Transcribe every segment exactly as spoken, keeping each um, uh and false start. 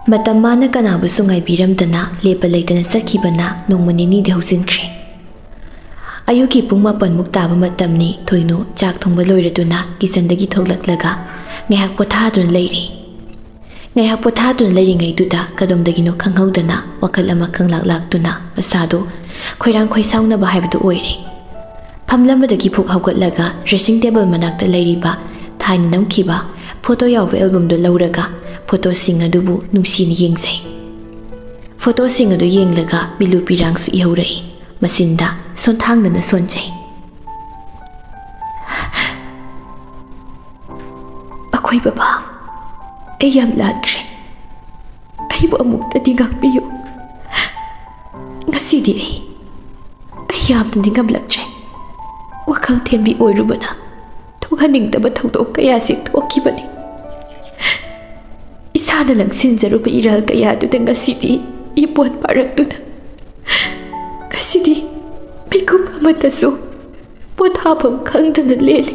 ꯃꯇꯝ ꯃꯥꯅ ꯀꯅꯥꯕꯨꯁꯨ ꯉꯥꯏꯕꯤꯔꯝꯗꯅ ꯂꯦꯞꯄ ꯂꯩꯇꯅ ꯆꯠꯈꯤꯕꯅ ꯅꯣꯡꯃ ꯅꯤꯅꯤꯗꯤ ꯍꯧꯖꯤꯟꯈ꯭ꯔꯦ꯫ ꯑꯌꯨꯛꯀꯤ ꯄꯨꯡ ꯃꯥꯄꯟꯃꯨꯛ ꯇꯥꯕ ꯃꯇꯝꯅꯤ ꯊꯣꯏꯅꯨ ꯆꯥꯛ ꯊꯣꯡꯕ ꯂꯣꯏꯔꯗꯨꯅ ꯀꯤꯆꯟꯗꯒꯤ ꯊꯣꯛꯂꯛꯂꯒ ꯉꯥꯏꯍꯥꯛ ꯄꯣꯊꯥꯗꯨꯅ ꯂꯩꯔꯤ꯫ ꯉꯥꯏꯍꯥꯛ ꯄꯣꯊꯥꯗꯨꯅ ꯂꯩꯔꯤꯉꯩꯗꯨꯗ ꯀꯗꯣꯝꯗꯒꯤꯅꯣ ꯈꯪꯍꯧꯗꯅ ꯋꯥꯈꯜ ꯑꯃ ꯈꯪꯂꯥꯛ ꯂꯥꯛꯇꯨꯅ ꯃꯁꯥꯗꯨ ꯈꯣꯏꯔꯥꯡ ꯈꯣꯏꯁꯥꯎꯅꯕ ꯍꯥꯏꯕꯗꯨ ꯑꯣꯏꯔꯦ꯫ ꯐꯝꯂꯝꯕꯗꯒꯤ ꯐꯨꯛ ꯍꯧꯒꯠꯂꯒ dressing table ꯃꯅꯥꯛꯇ ꯂꯩꯔꯤꯕ ꯊꯥꯏꯅ ꯅꯝꯈꯤꯕ ꯐꯣꯇꯣ ꯌꯥꯎꯕ albumꯗꯨ ꯂꯧꯔꯒ ꯐꯣꯇꯣꯁꯤꯡ ꯑꯗꯨꯕꯨ ꯅꯨꯡꯁꯤꯅ ꯌꯦꯡꯖꯩ꯫ ꯐꯣꯇꯣꯁꯤꯡ ꯑꯗꯨ ꯌꯦꯡꯂꯒ ꯃꯤꯂꯨ ꯄꯤꯔꯥꯡꯁꯨ ꯏꯍꯧꯔꯛꯏ꯫ ꯃꯆꯤꯟꯗ ꯁꯣꯟꯊꯥꯡꯗꯅ ꯁꯣꯟꯖꯩ꯫ ꯑꯩꯈꯣꯏ ꯕꯕꯥ, ꯑꯩ ꯌꯥꯝ ꯂꯥꯟꯈ꯭ꯔꯦ꯫ ꯑꯩꯕꯨ ꯑꯃꯨꯛꯇꯗꯤ ꯉꯥꯛꯄꯤꯌꯨ꯫ ꯉꯁꯤꯗꯤ ꯑꯩ, ꯑꯩ ꯌꯥꯝꯅ ꯅꯤꯡꯉꯝꯂꯛꯇ꯭ꯔꯦ꯫ ꯋꯥꯈꯜ ꯊꯦꯝꯕꯤ ꯑꯣꯏꯔꯨꯕꯅ ꯊꯣꯛꯍꯟꯅꯤꯡꯗꯕ ꯊꯧꯗꯣꯛ ꯀꯌꯥꯁꯤ ꯊꯣꯛꯈꯤꯕꯅꯤ꯫ ꯏꯁꯥꯅ ꯂꯪꯁꯤꯟꯖꯔꯨꯕ ꯏꯔꯥꯜ ꯀꯌꯥꯗꯨꯗ ꯉꯁꯤꯗꯤ ꯏꯄꯣꯠ ꯄꯥꯔꯛꯇꯨꯅ, ꯉꯁꯤꯗꯤ ꯃꯤꯀꯨꯞ ꯑꯃꯠꯇꯁꯨ ꯄꯣꯊꯥꯐꯝ ꯈꯪꯗꯅ ꯂꯦꯜꯂꯤ꯫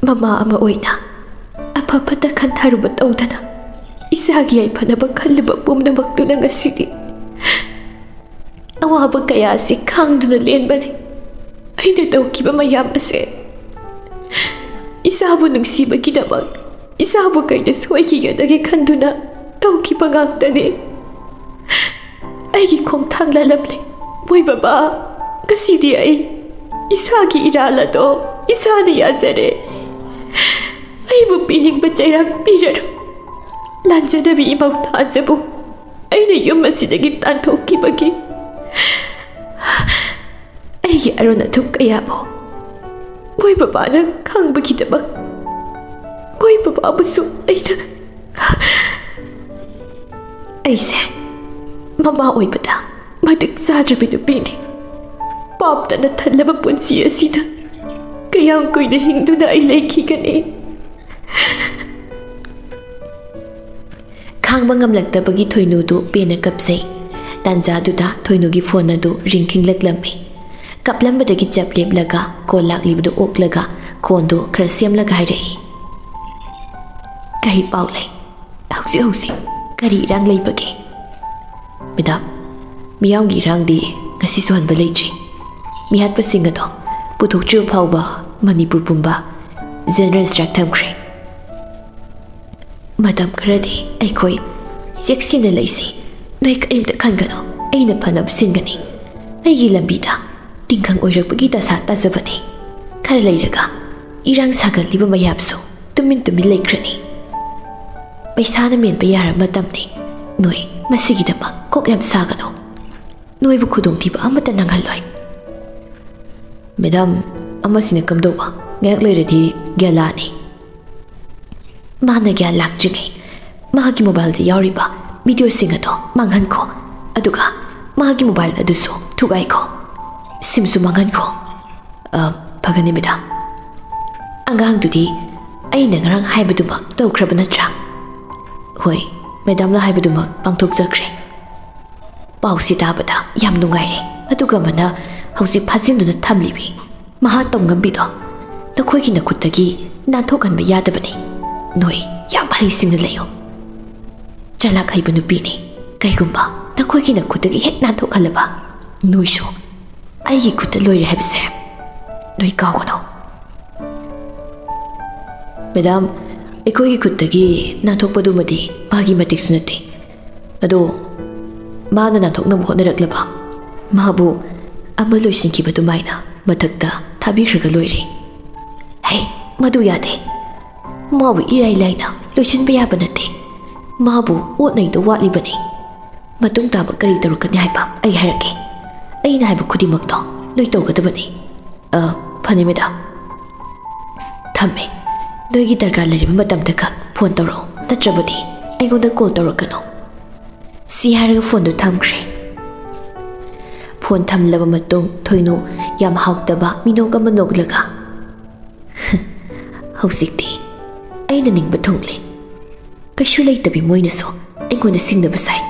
ꯃꯃꯥ ꯑꯃ ꯑꯣꯏꯅ ꯑꯐ ꯐꯠꯇ ꯈꯟꯊꯔꯨꯕ ꯇꯧꯗꯅ ꯏꯆꯥꯒꯤ ꯌꯥꯏꯐꯅꯕ ꯈꯜꯂꯨꯕ ꯄꯨꯝꯅꯃꯛꯇꯨꯅ ꯉꯁꯤꯗꯤ ꯑꯋꯥꯕ ꯀꯌꯥ ꯑꯁꯤ ꯈꯥꯡꯗꯨꯅ ꯂꯦꯟꯕꯅꯤ꯫ ꯑꯩꯅ ꯇꯧꯈꯤꯕ ꯃꯌꯥꯝ ꯑꯁꯦ ꯏꯆꯥꯕꯨ ꯅꯨꯡꯁꯤꯕꯒꯤꯗꯃꯛ, ꯏꯆꯥꯕꯨ ꯀꯩꯗ ꯁꯣꯏꯈꯤꯒꯗꯒꯦ ꯈꯟꯗꯨꯅ ꯇꯧꯈꯤꯕ ꯉꯥꯛꯇꯅꯤ꯫ ꯑꯩꯒꯤ ꯈꯣꯡꯊꯥꯡ ꯂꯥꯜꯂꯝꯂꯦ꯫ ꯃꯣꯏ ꯕꯕꯥ, ꯉꯁꯤꯗꯤ ꯑꯩ ꯏꯁꯥꯒꯤ ꯏꯔꯥꯜ ꯑꯗꯣ ꯏꯁꯥꯅ ꯌꯥꯖꯔꯦ꯫ ꯑꯩꯕꯨ ꯄꯤꯅꯤꯡꯕ ꯆꯩꯔꯥꯛ ꯄꯤꯔꯅꯨ꯫ ꯂꯥꯟꯖꯅꯕꯤ ꯏꯃꯧ ꯊꯥꯖꯕꯨ ꯑꯩꯅ ꯌꯨꯝ ꯑꯁꯤꯗꯒꯤ ꯇꯥꯟꯊꯣꯛꯈꯤꯕꯒꯤ ꯑꯩꯒꯤ ꯑꯔꯣꯟ ꯑꯊꯨꯞ ꯀꯌꯥꯕꯨ ꯃꯣꯏ ꯕꯕꯥꯅ ꯈꯪꯕꯒꯤꯗꯃꯛ ꯃꯣꯏ ꯕꯕꯥꯕꯨꯁꯨ ꯑꯩꯅ, ꯑꯩꯁꯦ ꯃꯃꯥ ꯑꯣꯏꯕꯗ ꯃꯇꯤꯛ ꯆꯥꯗ꯭ꯔꯕꯤ ꯅꯨꯄꯤꯅꯤ꯫ ꯄꯥꯞꯇꯅ ꯊꯜꯂꯕ ꯄꯨꯟꯁꯤ ꯑꯁꯤꯗ ꯀꯌꯥꯝ ꯀꯨꯏꯅ ꯍꯤꯡꯗꯨꯅ ꯑꯩ ꯂꯩꯈꯤꯒꯅꯤ? ꯈꯥꯡꯕ ꯉꯝꯂꯛꯇꯕꯒꯤ ꯊꯣꯏꯅꯨꯗꯨ ꯄꯦꯟꯅ ꯀꯞꯆꯩ꯫ ꯇꯥꯟꯖꯥꯗꯨꯗ ꯊꯣꯏꯅꯨꯒꯤ phone ꯑꯗꯨ ring ꯈꯤꯡꯂꯛꯂꯝꯃꯤ꯫ ꯀꯞꯂꯝꯕꯗꯒꯤ ꯆꯞ ꯂꯦꯞꯂꯒ call ꯂꯥꯛꯂꯤꯕꯗꯨ ꯑꯣꯛꯂꯒ ꯈꯣꯟꯗꯨ ꯈꯔ ꯁꯦꯝꯂꯒ ꯍꯥꯏꯔꯛꯏ, "ꯀꯔꯤ ꯄꯥꯎ ꯂꯩ?" ꯍꯧꯖꯤꯛ ꯍꯧꯖꯤꯛ ꯀꯔꯤ ꯏꯔꯥꯡ ꯂꯩꯕꯒꯦ? ꯃꯦꯗꯥꯝ, ꯃꯤꯌꯥꯝꯒꯤ ꯏꯔꯥꯡꯗꯤ ꯉꯁꯤ ꯁꯨꯍꯟꯕ ꯂꯩꯇ꯭ꯔꯤ꯫ ꯃꯤꯍꯥꯠꯄꯁꯤꯡ ꯑꯗꯣ ꯄꯨꯊꯣꯛꯇ꯭ꯔꯤꯕ ꯐꯥꯎꯕ ꯃꯅꯤꯄꯨꯔ ꯄꯨꯝꯕ ꯖꯦꯅꯔꯦꯜ ꯁ꯭ꯇ꯭ꯔꯥꯏꯛ ꯊꯝꯈ꯭ꯔꯦ꯫ ꯃꯇꯝ ꯈꯔꯗꯤ ꯑꯩꯈꯣꯏ ꯆꯦꯛꯁꯤꯟꯅ ꯂꯩꯁꯤ꯫ ꯅꯣꯏ ꯀꯔꯤꯝꯇ ꯈꯟꯒꯅꯨ, ꯑꯩꯅ ꯐꯅꯕ ꯁꯤꯟꯒꯅꯤ꯫ ꯑꯩꯒꯤ ꯂꯝꯕꯤꯗ ꯇꯤꯡꯈꯪ ꯑꯣꯏꯔꯛꯄꯒꯤ ꯗꯁꯥ ꯇꯥꯖꯕꯅꯤ꯫ ꯈꯔ ꯂꯩꯔꯒ ꯏꯔꯥꯡ ꯁꯥꯒꯠꯂꯤꯕ ꯃꯌꯥꯝꯁꯨ ꯇꯨꯃꯤꯟ ꯇꯨꯃꯤꯟ ꯂꯩꯈ꯭ꯔꯅꯤ꯫ ꯄꯩꯁꯥꯅ ꯃꯦꯟꯕ ꯌꯥꯔꯕ ꯃꯇꯝꯅꯤ꯫ ꯅꯣꯏ ꯃꯁꯤꯒꯤꯗꯃꯛ ꯀꯣꯛ ꯌꯥꯝ ꯁꯥꯒꯅꯨ꯫ ꯅꯣꯏꯕꯨ ꯈꯨꯗꯣꯡꯊꯤꯕ ꯑꯃꯠꯇ ꯅꯪꯍꯜꯂꯣꯏ꯫ ꯃꯦꯗꯥꯝ, ꯑꯃꯁꯤꯅ ꯀꯝꯗꯧꯕ? ꯉꯥꯏꯍꯥꯛ ꯂꯩꯔꯗꯤ ꯒ꯭ꯌꯥꯟ ꯂꯥꯛꯑꯅꯤ꯫ ꯃꯥꯅ ꯒ꯭ꯌꯥꯟ ꯂꯥꯛꯇ꯭ꯔꯤꯉꯩ ꯃꯥꯒꯤ ꯃꯣꯕꯥꯏꯜꯗ ꯌꯥꯎꯔꯤꯕ ꯚꯤꯗꯤꯑꯣꯁꯤꯡ ꯑꯗꯣ ꯃꯥꯡꯍꯟꯈꯣ꯫ ꯑꯗꯨꯒ ꯃꯥꯒꯤ ꯃꯣꯕꯥꯏꯜ ꯑꯗꯨꯁꯨ ꯊꯨꯒꯥꯏꯈꯣ꯫ ꯁꯤꯝꯁꯨ ꯃꯥꯡꯍꯟꯈꯣ꯫ ꯑ, ꯐꯒꯅꯤ, ꯃꯦꯗꯥꯝ꯫ ꯑꯉꯥꯡꯗꯨꯗꯤ ꯑꯩꯅ ꯉꯔꯥꯡ ꯍꯥꯏꯕꯗꯨꯃꯛ ꯇꯧꯈ꯭ꯔꯕ ꯅꯠꯇ꯭ꯔꯥ? ꯍꯣꯏ, ꯃꯦꯗꯥꯝꯅ ꯍꯥꯏꯕꯗꯨꯃꯛ ꯄꯥꯡꯊꯣꯛꯆꯈ꯭ꯔꯦ꯫ ꯄꯥꯎꯁꯤ ꯇꯥꯕꯗ ꯌꯥꯝ ꯅꯨꯡꯉꯥꯏꯔꯦ꯫ ꯑꯗꯨꯒ ꯑꯃꯅ ꯍꯧꯖꯤꯛ ꯐꯥꯖꯤꯟꯗꯨꯅ ꯊꯝꯂꯤꯕꯤ ꯃꯍꯥ ꯇꯧꯉꯝꯕꯤꯗꯣ ꯅꯈꯣꯏꯒꯤ ꯅꯈꯨꯠꯇꯒꯤ ꯅꯥꯟꯊꯣꯛꯍꯟꯕ ꯌꯥꯗꯕꯅꯤ꯫ ꯅꯣꯏ ꯌꯥꯝ ꯍꯩꯁꯤꯡꯅ ꯂꯩꯌꯨ꯫ ꯆꯂꯥꯛ ꯍꯩꯕ ꯅꯨꯄꯤꯅꯤ꯫ ꯀꯩꯒꯨꯝꯕ ꯅꯈꯣꯏꯒꯤ ꯅꯈꯨꯠꯇꯒꯤ ꯍꯦꯛ ꯅꯥꯟꯊꯣꯛꯍꯜꯂꯕ, ꯅꯣꯏꯁꯨ ꯑꯩꯒꯤ ꯈꯨꯠꯇ ꯂꯣꯏꯔꯦ ꯍꯥꯏꯕꯁꯦ ꯅꯣꯏ ꯀꯥꯎꯒꯅꯨ꯫ ꯃꯦꯗꯥꯝ, ꯑꯩꯈꯣꯏꯒꯤ ꯈꯨꯠꯇꯒꯤ ꯅꯥꯟꯊꯣꯛꯄꯗꯨꯃꯗꯤ ꯃꯥꯒꯤ ꯃꯇꯤꯛꯁꯨ ꯅꯠꯇꯦ꯫ ꯑꯗꯣ ꯃꯥꯅ ꯅꯥꯟꯊꯣꯛꯅꯕ ꯍꯣꯠꯅꯔꯛꯂꯕ ꯃꯥꯕꯨ ꯑꯃ ꯂꯣꯏꯁꯤꯟꯈꯤꯕ ꯑꯗꯨꯃꯥꯏꯅ ꯃꯊꯛꯇ ꯊꯥꯕꯤꯈ꯭ꯔꯒ ꯂꯣꯏꯔꯦ꯫ ꯍꯦ, ꯃꯗꯨ ꯌꯥꯗꯦ꯫ ꯃꯥꯕꯨ ꯏꯔꯥꯏ ꯂꯥꯏꯅ ꯂꯣꯏꯁꯤꯟꯕ ꯌꯥꯕ ꯅꯠꯇꯦ꯫ ꯃꯥꯕꯨ ꯑꯣꯠꯅꯩꯗ ꯋꯥꯠꯂꯤꯕꯅꯤ꯫ ꯃꯇꯨꯡ ꯇꯥꯕ ꯀꯔꯤ ꯇꯧꯔꯛꯀꯅꯤ ꯍꯥꯏꯕ ꯑꯩ ꯍꯥꯏꯔꯛꯀꯦ꯫ ꯑꯩꯅ ꯍꯥꯏꯕ ꯈꯨꯗꯤꯡꯃꯛꯇꯣ ꯅꯣꯏ ꯇꯧꯒꯗꯕꯅꯤ꯫ ꯑ, ꯐꯅꯤ, ꯃꯦꯗꯥꯝ꯫ ꯊꯝꯃꯦ꯫ ꯅꯣꯏꯒꯤ ꯗꯔꯀꯥꯔ ꯂꯩꯔꯕ ꯃꯇꯝꯗ ꯈꯛ ꯐꯣꯟ ꯇꯧꯔꯛꯎ, ꯅꯠꯇ꯭ꯔꯕꯗꯤ ꯑꯩꯉꯣꯟꯗ ꯀꯣꯜ ꯇꯧꯔꯛꯀꯅꯨ꯫ ꯁꯤ ꯍꯥꯏꯔꯒ ꯐꯣꯟꯗꯨ ꯊꯝꯈ꯭ꯔꯦ꯫ ꯐꯣꯟ ꯊꯝꯂꯕ ꯃꯇꯨꯡ ꯊꯣꯏꯅꯨ ꯌꯥꯝ ꯍꯥꯎꯇꯕ ꯃꯤꯅꯣꯛ ꯑꯃ ꯅꯣꯛꯂꯒ, "ꯍꯧꯖꯤꯛꯇꯤ ꯑꯩꯅ ꯅꯤꯡꯕ ꯊꯨꯡꯂꯦ꯫ ꯀꯩꯁꯨ ꯂꯩꯇꯕꯤ ꯃꯣꯏꯅꯁꯨ ꯑꯩꯉꯣꯟꯗ ꯁꯤꯡꯅꯕ ꯁꯥꯏ꯫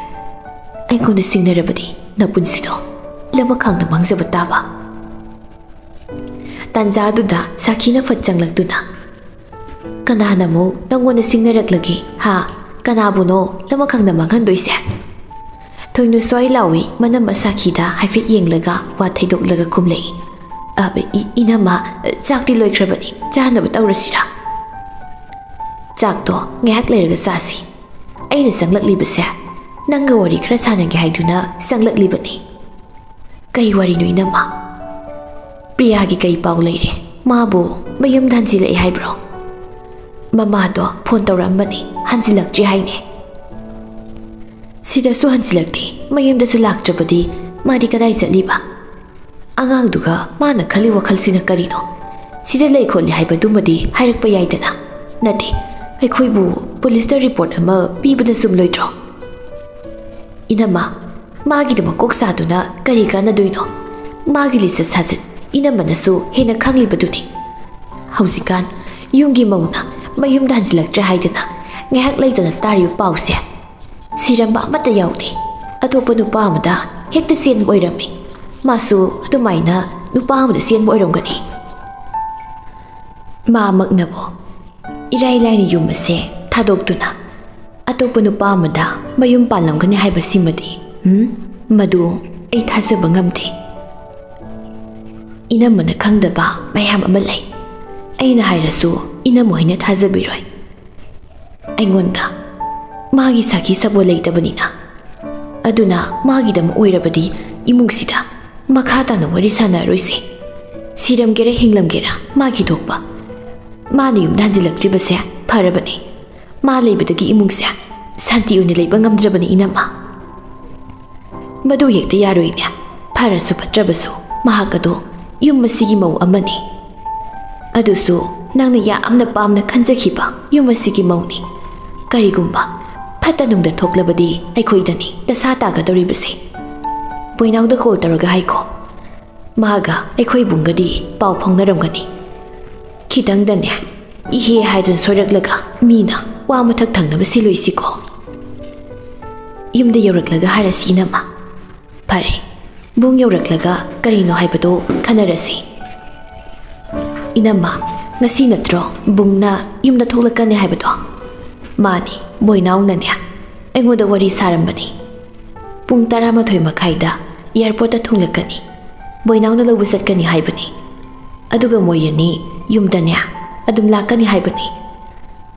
ꯑꯩꯉꯣꯟꯗ ꯁꯤꯡꯅꯔꯕꯗꯤ ꯅꯄꯨꯟꯁꯤꯗꯣ ꯂꯃꯈꯥꯡꯗ ꯃꯥꯡꯖꯕ ꯇꯥꯕ꯫" ꯇꯥꯟꯖꯥꯗꯨꯗ ꯁꯥꯈꯤꯅ ꯐꯠ ꯆꯪꯂꯛꯇꯨꯅ, "ꯀꯅꯥꯅ ꯑꯃꯨꯛ ꯅꯪꯉꯣꯟꯗ ꯁꯤꯡꯅꯔꯛꯂꯒꯦ, ꯍꯥ? "ꯀꯅꯥꯕꯨꯅꯣ ꯂꯃꯈꯪꯗ ꯃꯥꯡꯍꯟꯗꯣꯏꯁꯦ?" ꯊꯣꯏꯅꯨ ꯁ꯭ꯋꯥꯏ ꯂꯥꯎꯏ ꯃꯅꯝ ꯑꯁꯥꯈꯤꯗ ꯍꯥꯏꯐꯦꯠ ꯌꯦꯡꯂꯒ ꯋꯥ ꯊꯩꯗꯣꯛꯂꯒ ꯈꯨꯝꯂꯛꯏ꯫ "ꯑ, ꯏ-, ꯏꯅꯝꯃ, ꯆꯥꯛꯇꯤ ꯂꯣꯏꯈ꯭ꯔꯕꯅꯤ, ꯆꯥꯅꯕ ꯇꯧꯔꯁꯤꯔꯥ?" "ꯆꯥꯛꯇꯣ ꯉꯥꯏꯍꯥꯛ ꯂꯩꯔꯒ ꯆꯥꯁꯤ꯫ ꯑꯩꯅ ꯆꯪꯂꯛꯂꯤꯕꯁꯦ ꯅꯪꯒ ꯋꯥꯔꯤ ꯈꯔ ꯁꯥꯟꯅꯒꯦ ꯍꯥꯏꯗꯨꯅ ꯆꯪꯂꯛꯂꯤꯕꯅꯤ꯫" "ꯀꯩ ꯋꯥꯔꯤꯅꯣ ꯏꯅꯝꯃ? ꯄ꯭ꯔꯤꯌꯥꯒꯤ ꯀꯩ ꯄꯥꯎ ꯂꯩꯔꯦ? ꯃꯥꯕꯨ ꯃꯌꯨꯝꯗ ꯍꯟꯖꯤꯜꯂꯛꯑꯦ ꯍꯥꯏꯕ꯭ꯔꯣ?" "ꯃꯃꯥꯗꯣ ꯐꯣꯟ ꯇꯧꯔꯛꯑꯝꯕꯅꯤ, ꯍꯟꯖꯤꯜꯂꯛꯇ꯭ꯔꯤ ꯍꯥꯏꯅꯦ꯫" "ꯁꯤꯗꯁꯨ ꯍꯟꯖꯤꯜꯂꯛꯇꯦ, ꯃꯌꯨꯝꯗꯁꯨ ꯂꯥꯛꯇ꯭ꯔꯕꯗꯤ ꯃꯥꯗꯤ ꯀꯗꯥꯏ ꯆꯠꯂꯤꯕ?" "ꯑꯉꯥꯡꯗꯨꯒ ꯃꯥꯅ ꯈꯜꯂꯤ ꯋꯥꯈꯜꯁꯤꯅ ꯀꯔꯤꯅꯣ? ꯁꯤꯗ ꯂꯩ ꯈꯣꯠꯂꯤ ꯍꯥꯏꯕꯗꯨꯃꯗꯤ ꯍꯥꯏꯔꯛꯄ ꯌꯥꯏꯗꯅ꯫ ꯅꯠꯇꯦ, ꯑꯩꯈꯣꯏꯕꯨ ꯄꯨꯂꯤꯁꯇ ꯔꯤꯄꯣꯔꯠ ꯑꯃ ꯄꯤꯕꯅ ꯆꯨꯝꯂꯣꯏꯗ꯭ꯔꯣ?" "ꯏꯅꯝꯃ, ꯃꯥꯒꯤꯗꯃꯛ ꯀꯣꯛ ꯁꯥꯗꯨꯅ ꯀꯔꯤ ꯀꯥꯟꯅꯗꯣꯏꯅꯣ? ꯃꯥꯒꯤ ꯂꯤꯆꯠ ꯁꯥꯖꯠ ꯏꯅꯝꯃꯅꯁꯨ ꯍꯦꯟꯅ ꯈꯪꯂꯤꯕꯗꯨꯅꯤ꯫ ꯍꯧꯖꯤꯛꯀꯥꯟ ꯌꯨꯝꯒꯤ ꯃꯧꯅ ꯃꯌꯨꯝꯗ ꯍꯟꯖꯤꯜꯂꯛꯇ꯭ꯔꯦ ꯍꯥꯏꯗꯅ ꯉꯥꯏꯍꯥꯛ ꯂꯩꯇꯅ ꯇꯥꯔꯤꯕ ꯄꯥꯎꯁꯦ꯫ ꯁꯤꯔꯝꯕ ꯑꯃꯠꯇ ꯌꯥꯎꯗꯦ꯫ ꯑꯇꯣꯞꯄ ꯅꯨꯄꯥ ꯑꯃꯗ ꯍꯦꯛꯇ ꯆꯦꯟꯕ ꯑꯣꯏꯔꯝꯃꯤ꯫ ꯃꯥꯁꯨ ꯑꯗꯨꯃꯥꯏꯅ ꯅꯨꯄꯥ ꯑꯃꯗ ꯆꯦꯟꯕ ꯑꯣꯏꯔꯝꯒꯅꯤ꯫" "ꯃꯥꯃꯛꯅꯕꯨ ꯏꯔꯥꯏ ꯂꯥꯏꯅ ꯌꯨꯝ ꯑꯁꯦ ꯊꯥꯗꯣꯛꯇꯨꯅ ꯑꯇꯣꯞꯄ ꯅꯨꯄꯥ ꯑꯃꯗ ꯃꯌꯨꯝ ꯄꯥꯜꯂꯝꯒꯅꯤ ꯍꯥꯏꯕꯁꯤꯃꯗꯤ, ꯎꯝ, ꯃꯗꯨ ꯑꯩ ꯊꯥꯖꯕ ꯉꯝꯗꯦ꯫" "ꯏꯅꯝꯃꯅ ꯈꯪꯗꯕ ꯃꯌꯥꯝ ꯑꯃ ꯂꯩ꯫ ꯑꯩꯅ ꯍꯥꯏꯔꯁꯨ ꯏꯅꯝꯃ ꯍꯣꯏꯅ ꯊꯥꯖꯕꯤꯔꯣꯏ꯫ ꯑꯩꯉꯣꯟꯗ ꯃꯥꯒꯤ ꯁꯥꯈꯤ ꯁꯥꯕꯣꯜ ꯂꯩꯇꯕꯅꯤꯅ꯫ ꯑꯗꯨꯅ ꯃꯥꯒꯤꯗꯃꯛ ꯑꯣꯏꯔꯕꯗꯤ ꯏꯃꯨꯡꯁꯤꯗ ꯃꯈꯥ ꯇꯥꯅ ꯋꯥꯔꯤ ꯁꯥꯟꯅꯔꯣꯏꯁꯦ꯫ ꯁꯤꯔꯝꯒꯦꯔꯥ ꯍꯤꯡꯂꯝꯒꯦꯔꯥ ꯃꯥꯒꯤ ꯊꯣꯛꯄ꯫ ꯃꯥꯅ ꯌꯨꯝꯗ ꯍꯟꯖꯤꯜꯂꯛꯇ꯭ꯔꯤꯕꯁꯦ ꯐꯔꯕꯅꯦ꯫ ꯃꯥ ꯂꯩꯕꯗꯒꯤ ꯏꯃꯨꯡꯁꯦ ꯁꯥꯟꯇꯤ ꯑꯣꯏꯅ ꯂꯩꯕ ꯉꯝꯗ꯭ꯔꯕꯅꯤ ꯏꯅꯝꯃ꯫" "ꯃꯗꯨ ꯍꯦꯛꯇ ꯌꯥꯔꯣꯏꯅꯦ꯫ ꯐꯔꯁꯨ ꯐꯠꯇ꯭ꯔꯕꯁꯨ ꯃꯍꯥꯛ ꯑꯗꯣ ꯌꯨꯝ ꯑꯁꯤꯒꯤ ꯃꯧ ꯑꯃꯅꯤ꯫ ꯑꯗꯨꯁꯨ ꯅꯪꯅ ꯌꯥꯝꯅ ꯄꯥꯝꯅ ꯈꯟꯖꯈꯤꯕ ꯌꯨꯝ ꯑꯁꯤꯒꯤ ꯃꯧꯅꯤ꯫ ꯀꯔꯤꯒꯨꯝꯕ ꯐꯠꯇ ꯅꯨꯡꯗ ꯊꯣꯛꯂꯕꯗꯤ ꯑꯩꯈꯣꯏꯗꯅꯤ ꯗꯁꯥ ꯇꯥꯒꯗꯧꯔꯤꯕꯁꯦ꯫ ꯕꯣꯏꯅꯥꯎꯗ ꯀꯣꯜ ꯇꯧꯔꯒ ꯍꯥꯏꯈꯣ꯫ ꯃꯥꯒ ꯑꯩꯈꯣꯏ ꯏꯕꯨꯡꯒꯗꯤ ꯄꯥꯎ ꯐꯥꯎꯅꯔꯝꯒꯅꯤ꯫ ꯈꯤꯇꯪꯗꯅꯦ, ꯏꯍꯦ ꯍꯥꯏꯗꯨꯅ ꯁꯣꯏꯔꯛꯂꯒ ꯃꯤꯅ ꯋꯥ ꯃꯊꯛ ꯊꯪꯅꯕ ꯁꯤꯜꯂꯣꯏꯁꯤꯀꯣ꯫" "ꯌꯨꯝꯗ ꯌꯧꯔꯛꯂꯒ ꯍꯥꯏꯔꯁꯤ ꯏꯅꯝꯃ꯫" "ꯐꯔꯦ, ꯕꯨꯡ ꯌꯧꯔꯛꯂꯒ ꯀꯔꯤꯅꯣ ꯍꯥꯏꯕꯗꯣ ꯈꯟꯅꯔꯁꯤ꯫" "ꯏꯅꯝꯃ, ꯉꯁꯤ ꯅꯠꯇ꯭ꯔꯣ ꯕꯨꯡꯅ ꯌꯨꯝꯗ ꯊꯣꯛꯂꯛꯀꯅꯤ ꯍꯥꯏꯕꯗꯣ?" "ꯃꯥꯅꯤ, ꯕꯣꯏꯅꯥꯎꯅꯅꯦ ꯑꯩꯉꯣꯟꯗ ꯋꯥꯔꯤ ꯁꯥꯔꯝꯕꯅꯤ꯫ ꯄꯨꯡ ꯇꯔꯥꯃꯥꯊꯣꯏ ꯃꯈꯥꯏꯗ ꯑꯦꯌꯥꯔꯄꯣꯔꯠꯇ ꯊꯨꯡꯂꯛꯀꯅꯤ, ꯕꯣꯏꯅꯥꯎꯅ ꯂꯧꯕ ꯆꯠꯀꯅꯤ ꯍꯥꯏꯕꯅꯤ꯫ ꯑꯗꯨꯒ ꯃꯣꯏ ꯑꯅꯤ ꯌꯨꯝꯗꯅꯦ ꯑꯗꯨꯝ ꯂꯥꯛꯀꯅꯤ ꯍꯥꯏꯕꯅꯤ꯫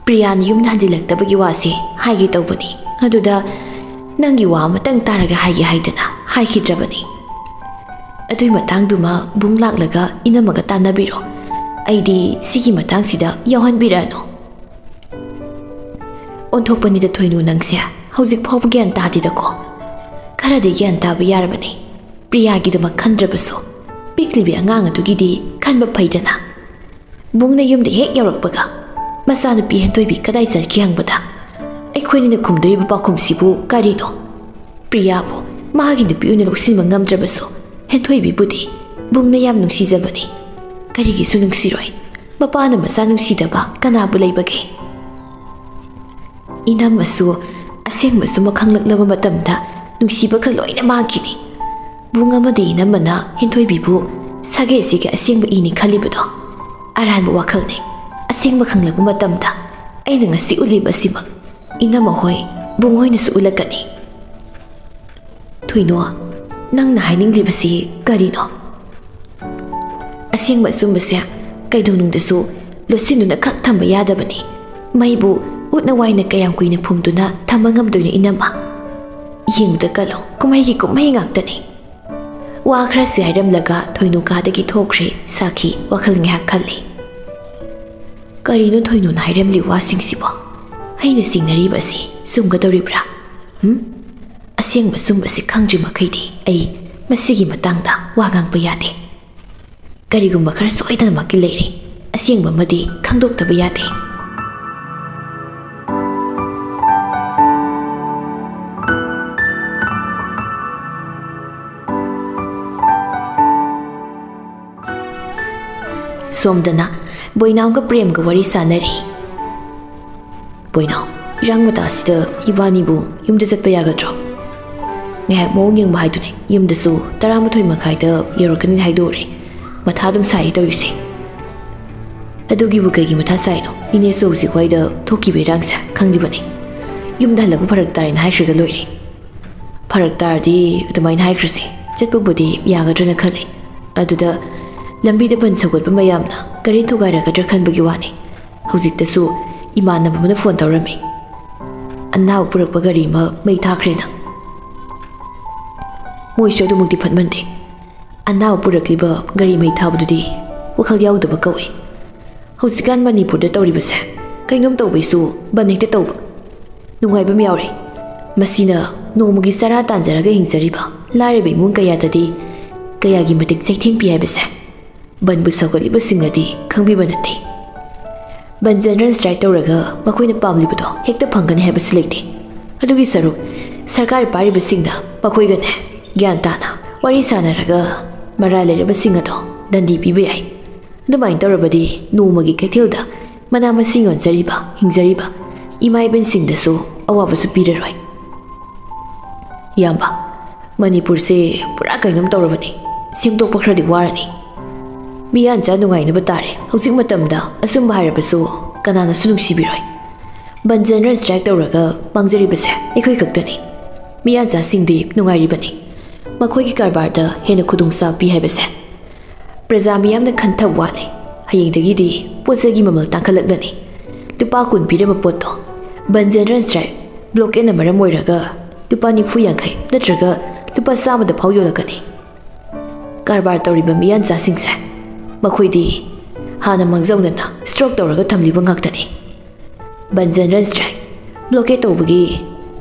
ꯄ꯭ꯔꯤꯌꯥꯅ ꯌꯨꯝꯗ ꯍꯟꯖꯤꯜꯂꯛꯇꯕꯒꯤ ꯋꯥꯁꯦ ꯍꯥꯏꯒꯦ ꯇꯧꯕꯅꯤ, ꯑꯗꯨꯗ ꯅꯪꯒꯤ ꯋꯥ ꯑꯃꯇꯪ ꯇꯥꯔꯒ ꯍꯥꯏꯒꯦ ꯍꯥꯏꯗꯅ ꯍꯥꯏꯈꯤꯗ꯭ꯔꯕꯅꯤ꯫ ꯑꯗꯨꯏ ꯃꯇꯥꯡꯗꯨꯃ ꯕꯨꯡ ꯂꯥꯛꯂꯒ ꯏꯅꯝꯃꯒ ꯇꯥꯟꯅꯕꯤꯔꯣ꯫ ꯑꯩꯗꯤ ꯁꯤꯒꯤ ꯃꯇꯥꯡꯁꯤꯗ ꯌꯥꯎꯍꯟꯕꯤꯔꯛꯑꯅꯨ꯫ ꯑꯣꯟꯊꯣꯛꯄꯅꯤꯗ ꯊꯣꯏꯅꯨ, ꯅꯪꯁꯦ ꯍꯧꯖꯤꯛ ꯐꯥꯎꯕ ꯒ꯭ꯌꯥꯟ ꯇꯥꯗꯦꯗꯀꯣ꯫ ꯈꯔꯗꯤ ꯒ꯭ꯌꯥꯟ ꯇꯥꯕ ꯌꯥꯔꯕꯅꯤ꯫ ꯄ꯭ꯔꯤꯌꯥꯒꯤꯗꯃꯛ ꯈꯟꯗ꯭ꯔꯕꯁꯨ ꯄꯤꯛꯂꯤꯕꯤ ꯑꯉꯥꯡ ꯑꯗꯨꯒꯤꯗꯤ ꯈꯟꯕ ꯐꯩꯗꯅ꯫ ꯕꯨꯡꯅ ꯌꯨꯝꯗ ꯍꯦꯛ ꯌꯧꯔꯛꯄꯒ ꯃꯆꯥꯅꯨꯄꯤ ꯍꯦꯟꯊꯣꯏꯕꯤ ꯀꯗꯥꯏ ꯆꯠꯈꯤ ꯍꯪꯕꯗ ꯑꯩꯈꯣꯏꯅꯤꯅ ꯈꯨꯝꯗꯣꯔꯤꯕ ꯄꯥꯎꯈꯨꯝꯁꯤꯕꯨ ꯀꯔꯤꯅꯣ? ꯄ꯭ꯔꯤꯌꯥꯕꯨ ꯃꯥꯒꯤ ꯅꯨꯄꯤ ꯑꯣꯏꯅ ꯂꯧꯁꯤꯟꯕ ꯉꯝꯗ꯭ꯔꯕꯁꯨ ꯍꯦꯟꯊꯣꯏꯕꯤꯕꯨꯗꯤ ꯕꯨꯡꯅ ꯌꯥꯝ ꯅꯨꯡꯁꯤꯖꯕꯅꯤ꯫ ꯀꯔꯤꯒꯤꯁꯨ ꯅꯨꯡꯁꯤꯔꯣꯏ? ꯃꯄꯥꯅ ꯃꯆꯥ ꯅꯨꯡꯁꯤꯗꯕ ꯀꯅꯥꯕꯨ ꯂꯩꯕꯒꯦ? ꯏꯅꯝꯃꯁꯨ ꯑꯁꯦꯡꯕ ꯁꯨꯝꯕ ꯈꯪꯂꯛꯂꯕ ꯃꯇꯝꯗ ꯅꯨꯡꯁꯤꯕꯒ ꯂꯣꯏꯅ ꯃꯥꯡꯈꯤꯅꯤ꯫ ꯕꯨꯡ ꯑꯃꯗꯤ ꯏꯅꯝꯃꯅ ꯍꯦꯟꯊꯣꯏꯕꯤꯕꯨ ꯁꯥꯒꯩ ꯑꯁꯤꯒꯤ ꯑꯁꯦꯡꯕ ꯏꯅꯤ ꯈꯜꯂꯤꯕꯗꯣ ꯑꯔꯥꯟꯕ ꯋꯥꯈꯜꯅꯤ꯫ ꯑꯁꯦꯡꯕ ꯈꯪꯂꯛꯄ ꯃꯇꯝꯗ ꯑꯩꯅ ꯉꯁꯤ ꯎꯠꯂꯤꯕ ꯑꯁꯤꯃꯛ ꯏꯅꯝꯃ ꯍꯣꯏ, ꯕꯨꯡ ꯍꯣꯏꯅꯁꯨ ꯎꯠꯂꯛꯀꯅꯤ꯫ ꯊꯣꯏꯅꯣ, ꯅꯪꯅ ꯍꯥꯏꯅꯤꯡꯂꯤꯕꯁꯤ ꯀꯔꯤꯅꯣ? ꯑꯁꯦꯡꯕ ꯑꯆꯨꯝꯕꯁꯦ ꯀꯩꯗꯧꯅꯨꯡꯗꯁꯨ ꯂꯣꯠꯁꯤꯟꯗꯨꯅ ꯈꯛ ꯊꯝꯕ ꯌꯥꯗꯕꯅꯤ꯫ ꯃꯩꯕꯨ ꯎꯠꯅ ꯋꯥꯏꯅ ꯀꯌꯥꯝ ꯀꯨꯏꯅ ꯐꯨꯝꯗꯨꯅ ꯊꯝꯕ ꯉꯝꯗꯣꯏꯅꯣ ꯏꯅꯝꯃ? ꯌꯦꯡꯕꯗ ꯀꯜꯂꯣ, ꯀꯨꯝꯍꯩꯒꯤ ꯀꯨꯝꯍꯩ ꯉꯥꯛꯇꯅꯤ꯫ ꯋꯥ ꯈꯔꯁꯤ ꯍꯥꯏꯔꯝꯂꯒ ꯊꯣꯏꯅꯨ ꯀꯥꯗꯒꯤ ꯊꯣꯛꯈ꯭ꯔꯦ ꯁꯥꯈꯤ, ꯋꯥꯈꯜ ꯉꯥꯏꯍꯥꯛ ꯈꯜꯂꯤ꯫ ꯀꯔꯤꯅꯣ ꯊꯣꯏꯅꯨꯅ ꯍꯥꯏꯔꯝꯂꯤ ꯋꯥꯁꯤꯡꯁꯤꯕꯣ? ꯑꯩꯅ ꯆꯤꯡꯅꯔꯤꯕ ꯑꯁꯤ ꯆꯨꯝꯒꯗꯧꯔꯤꯕ꯭ꯔꯥ? ꯍꯨꯝ? ꯑꯁꯦꯡꯕ ꯆꯨꯝꯕꯁꯤ ꯈꯪꯗ꯭ꯔꯤ ꯃꯈꯩꯗꯤ ꯑꯩ ꯃꯁꯤꯒꯤ ꯃꯇꯥꯡꯗ ꯋꯥ ꯉꯥꯡꯕ ꯌꯥꯗꯦ꯫ ꯀꯔꯤꯒꯨꯝꯕ ꯈꯔ ꯁꯣꯏꯗꯅꯃꯛꯀꯤ ꯂꯩꯔꯦ꯫ ꯑꯁꯦꯡꯕ ꯑꯃꯗꯤ ꯈꯪꯗꯣꯛꯇꯕ ꯌꯥꯗꯦ꯫ ꯁꯣꯝꯗꯅ ꯕꯣꯏꯅꯥꯎꯒ ꯄ꯭ꯔꯦꯝꯒ ꯋꯥꯔꯤ ꯁꯥꯟꯅꯔꯤ꯫ ꯕꯣꯏꯅꯥꯎ, ꯏꯔꯥꯡ ꯃꯇꯥꯁꯤꯗ ꯏꯕꯥꯅꯤꯕꯨ ꯌꯨꯝꯗ ꯆꯠꯄ ꯌꯥꯒꯗ꯭ꯔꯣ? ꯉꯥꯏꯍꯥꯛ ꯃꯑꯣꯡ ꯌꯦꯡꯕ ꯍꯥꯏꯗꯨꯅꯤ꯫ ꯌꯨꯝꯗꯁꯨ ꯇꯔꯥꯃꯥꯊꯣꯏ ꯃꯈꯥꯏꯗ ꯌꯧꯔꯛꯀꯅꯤꯅ ꯍꯥꯏꯗꯣꯛꯎꯔꯦ꯫ ꯃꯊꯥ ꯑꯗꯨꯝ ꯁꯥꯏ ꯇꯧꯔꯤꯁꯦ꯫ ꯑꯗꯨꯒꯤꯕꯨ ꯀꯩꯒꯤ ꯃꯊꯥ ꯁꯥꯏꯅꯣ? ꯏꯅꯦꯁꯨ ꯍꯧꯖꯤꯛ ꯋꯥꯏꯗ ꯊꯣꯛꯈꯤꯕ ꯏꯔꯥꯡꯁꯦ ꯈꯪꯂꯤꯕꯅꯤ꯫ ꯌꯨꯝꯗ ꯍꯜꯂꯛꯄ ꯐꯔꯛ ꯇꯥꯔꯦꯅ ꯍꯥꯏꯈ꯭ꯔꯒ ꯂꯣꯏꯔꯦ꯫ ꯐꯔꯛ ꯇꯥꯔꯗꯤ ꯑꯗꯨꯃꯥꯏꯅ ꯍꯥꯏꯈ꯭ꯔꯁꯤ, ꯆꯠꯄꯕꯨꯗꯤ ꯌꯥꯒꯗ꯭ꯔꯅ ꯈꯜꯂꯤ꯫ ꯑꯗꯨꯗ ꯂꯝꯕꯤꯗ ꯕꯟ ꯁꯧꯒꯠꯄ ꯃꯌꯥꯝꯅ ꯒꯥꯔꯤ ꯊꯨꯒꯥꯏꯔꯛꯀꯗ꯭ꯔꯥ ꯈꯟꯕꯒꯤ ꯋꯥꯅꯤ꯫ ꯍꯧꯖꯤꯛꯇꯁꯨ ꯏꯃꯥꯟꯅꯕ ꯑꯃꯅ ꯐꯣꯟ ꯇꯧꯔꯝꯃꯤ, "ꯑꯅꯥꯕ ꯄꯨꯔꯛꯄ ꯒꯥꯔꯤ ꯑꯃ ꯃꯩ ꯊꯥꯈ꯭ꯔꯦꯅ"꯫ ꯃꯣꯏꯁꯨ ꯑꯗꯨꯃꯛꯇꯤ ꯐꯠꯃꯟꯗꯦ꯫ ꯑꯅꯥꯕ ꯄꯨꯔꯛꯂꯤꯕ ꯒꯥꯔꯤ ꯃꯩ ꯊꯥꯕꯗꯨꯗꯤ ꯋꯥꯈꯜ ꯌꯥꯎꯗꯕ ꯀꯧꯏ꯫ ꯍꯧꯖꯤꯛꯀꯥꯟ ꯃꯅꯤꯄꯨꯔꯗ ꯇꯧꯔꯤꯕꯁꯦ, ꯀꯩꯅꯣꯝ ꯇꯧꯕꯩꯁꯨ ꯕꯟ ꯍꯦꯛꯇ ꯇꯧꯕ꯫ ꯅꯨꯡꯉꯥꯏꯕ ꯑꯃ ꯌꯥꯎꯔꯦ꯫ ꯃꯁꯤꯅ ꯅꯣꯡꯃꯒꯤ ꯆꯔꯥ ꯇꯥꯟꯖꯔꯒ ꯍꯤꯡꯖꯔꯤꯕ ꯂꯥꯏꯔꯕ ꯏꯃꯨꯡ ꯀꯌꯥꯗꯗꯤ ꯀꯌꯥꯒꯤ ꯃꯇꯤꯛ ꯆꯩꯊꯦꯡ ꯄꯤ ꯍꯥꯏꯕꯁꯦ ꯕꯟꯕꯨ ꯁꯧꯒꯠꯂꯤꯕꯁꯤꯡꯅꯗꯤ ꯈꯪꯕꯤꯕ ꯅꯠꯇꯦ꯫ ꯕꯟ ꯖꯦꯅꯔꯦꯜ ꯁ꯭ꯇ꯭ꯔꯥꯏꯛ ꯇꯧꯔꯒ ꯃꯈꯣꯏꯅ ꯄꯥꯝꯂꯤꯕꯗꯣ ꯍꯦꯛꯇ ꯐꯪꯒꯅꯤ ꯍꯥꯏꯕꯁꯨ ꯂꯩꯇꯦ꯫ ꯑꯗꯨꯒꯤ ꯁꯔꯨꯛ ꯁꯔꯀꯥꯔ ꯄꯥꯏꯔꯤꯕꯁꯤꯡꯅ ꯃꯈꯣꯏꯒꯅꯦ ꯒ꯭ꯌꯥꯟ ꯇꯥꯅ ꯋꯥꯔꯤ ꯁꯥꯟꯅꯔꯒ ꯃꯔꯥꯜ ꯂꯩꯔꯕꯁꯤꯡ ꯑꯗꯣ ꯗꯟꯗꯤ ꯄꯤꯕ ꯌꯥꯏ꯫ ꯑꯗꯨꯃꯥꯏꯅ ꯇꯧꯔꯕꯗꯤ ꯅꯣꯡꯃꯒꯤ ꯀꯩꯊꯦꯜꯗ ꯃꯅꯥ ꯃꯁꯤꯡ ꯌꯣꯟꯖꯔꯤꯕ, ꯍꯤꯡꯖꯔꯤꯕ ꯏꯃꯥ ꯏꯕꯦꯟꯁꯤꯡꯗꯁꯨ ꯑꯋꯥꯕꯁꯨ ꯄꯤꯔꯔꯣꯏ꯫ ꯏꯌꯥꯝꯕ, ꯃꯅꯤꯄꯨꯔꯁꯦ ꯄꯨꯔꯥ ꯀꯩꯅꯣꯝ ꯇꯧꯔꯕꯅꯤ꯫ ꯁꯦꯝꯗꯣꯛꯄ ꯈꯔꯗꯤ ꯋꯥꯔꯅꯤ꯫ ꯃꯤꯌꯥꯟꯆꯥ ꯅꯨꯡꯉꯥꯏꯅꯕ ꯇꯥꯔꯦ꯫ ꯍꯧꯖꯤꯛ ꯃꯇꯝꯗ ꯑꯆꯨꯝꯕ ꯍꯥꯏꯔꯕꯁꯨ ꯀꯅꯥꯅꯁꯨ ꯅꯨꯡꯁꯤꯕꯤꯔꯣꯏ꯫ ꯕꯟ ꯖꯦꯅꯔꯦꯜ ꯁ꯭ꯇ꯭ꯔꯥꯏꯛ ꯇꯧꯔꯒ ꯃꯥꯡꯖꯔꯤꯕꯁꯦ ꯑꯩꯈꯣꯏ ꯈꯛꯇꯅꯤ꯫ ꯃꯤꯌꯥꯟꯆꯥꯁꯤꯡꯗꯤ ꯅꯨꯡꯉꯥꯏꯔꯤꯕꯅꯤ꯫ ꯃꯈꯣꯏꯒꯤ ꯀꯔꯕꯥꯔꯗ ꯍꯦꯟꯅ ꯈꯨꯗꯣꯡꯆꯥꯕ ꯄꯤ ꯍꯥꯏꯕꯁꯦ ꯄ꯭ꯔꯖꯥ ꯃꯤꯌꯥꯝꯅ ꯈꯟꯊꯕ ꯋꯥꯠꯂꯦ꯫ ꯍꯌꯦꯡꯗꯒꯤꯗꯤ ꯄꯣꯠ ꯆꯩꯒꯤ ꯃꯃꯜ ꯇꯥꯡꯈꯠꯂꯛꯂꯅꯤ꯫ ꯂꯨꯄꯥ ꯀꯨꯟ ꯄꯤꯔꯝꯕ ꯄꯣꯠꯇꯣ ꯕꯟ ꯖꯦꯅꯔꯦꯜ ꯁ꯭ꯇ꯭ꯔꯥꯏꯛ, ꯕ꯭ꯂꯣꯀꯦꯠꯅ ꯃꯔꯝ ꯑꯣꯏꯔꯒ ꯂꯨꯄꯥ ꯅꯤꯐꯨ ꯌꯥꯡꯈꯩ ꯅꯠꯇ꯭ꯔꯒ ꯂꯨꯄꯥ ꯆꯥꯝꯃꯗ ꯐꯥꯎ ꯌꯣꯜꯂꯛꯀꯅꯤ꯫ ꯀꯔꯕꯥꯔ ꯇꯧꯔꯤꯕ ꯃꯤꯌꯥꯟꯆꯥꯁꯤꯡꯁꯦ, ꯃꯈꯣꯏꯗꯤ ꯍꯥꯟꯅ ꯃꯥꯡꯖꯧꯅꯅ ꯁ꯭ꯇꯣꯛ ꯇꯧꯔꯒ ꯊꯝꯂꯤꯕ ꯉꯥꯛꯇꯅꯤ꯫ ꯕꯟ ꯖꯦꯅꯔꯦꯜ ꯁ꯭ꯇ꯭ꯔꯥꯏꯛ, ꯕ꯭ꯂꯣꯀꯦꯠ ꯇꯧꯕꯒꯤ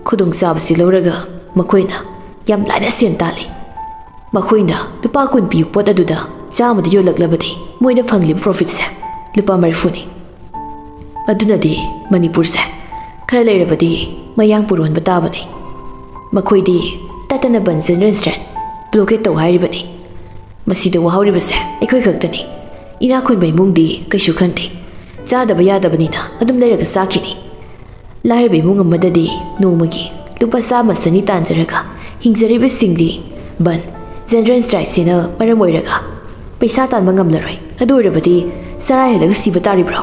ꯈꯨꯗꯣꯡꯆꯥꯕꯁꯤ ꯂꯧꯔꯒ ꯃꯈꯣꯏꯅ ꯌꯥꯝ ꯂꯥꯏꯅ ꯁꯦꯟ ꯇꯥꯜꯂꯤ꯫ ꯃꯈꯣꯏꯅ ꯂꯨꯄꯥ ꯀꯨꯟ ꯄꯤꯕ ꯄꯣꯠ ꯑꯗꯨꯗ ꯆꯥꯝꯃꯗ ꯌꯣꯜꯂꯛꯂꯕꯗꯤ ꯃꯣꯏꯗ ꯐꯪꯂꯤꯕ ꯄ꯭ꯔꯣꯐꯤꯠꯁꯦ ꯂꯨꯄꯥ ꯃꯔꯤꯐꯨꯅꯤ꯫ ꯑꯗꯨꯅꯗꯤ ꯃꯅꯤꯄꯨꯔꯁꯦ ꯈꯔ ꯂꯩꯔꯕꯗꯤ ꯃꯌꯥꯡ ꯄꯨꯔꯣꯟꯕ ꯇꯥꯕꯅꯤ꯫ ꯃꯈꯣꯏꯗꯤ ꯇꯠꯇꯅ ꯕꯟ ꯖꯦꯅꯔꯦꯜ ꯁ꯭ꯇ꯭ꯔꯥꯏꯛ, ꯕ꯭ꯂꯣꯀꯦꯠ ꯇꯧ ꯍꯥꯏꯔꯤꯕꯅꯤ꯫ ꯃꯁꯤꯗ ꯋꯥꯍꯧꯔꯤꯕꯁꯦ ꯑꯩꯈꯣꯏ ꯈꯛꯇꯅꯤ꯫ ꯏꯅꯥꯛ ꯈꯨꯟꯕ ꯏꯃꯨꯡꯗꯤ ꯀꯩꯁꯨ ꯈꯟꯗꯦ꯫ ꯆꯥꯗꯕ ꯌꯥꯗꯕꯅꯤꯅ ꯑꯗꯨꯝ ꯂꯩꯔꯒ ꯆꯥꯈꯤꯅꯤ꯫ ꯂꯥꯏꯔꯕ ꯏꯃꯨꯡ ꯑꯃꯗꯗꯤ ꯅꯣꯡꯃꯒꯤ ꯂꯨꯄꯥ ꯆꯥꯝꯃ ꯆꯅꯤ ꯇꯥꯟꯖꯔꯒ ꯍꯤꯡꯖꯔꯤꯕꯁꯤꯡꯗꯤ ꯕꯟ, ꯖꯦꯅꯔꯦꯜ ꯁ꯭ꯇ꯭ꯔꯥꯏꯛꯁꯤꯅ ꯃꯔꯝ ꯑꯣꯏꯔꯒ ꯄꯩꯁꯥ ꯇꯥꯟꯕ ꯉꯝꯂꯔꯣꯏ꯫ ꯑꯗꯨ ꯑꯣꯏꯔꯕꯗꯤ ꯆꯔꯥ ꯍꯦꯜꯂꯒ ꯁꯤꯕ ꯇꯥꯔꯤꯕ꯭ꯔꯣ?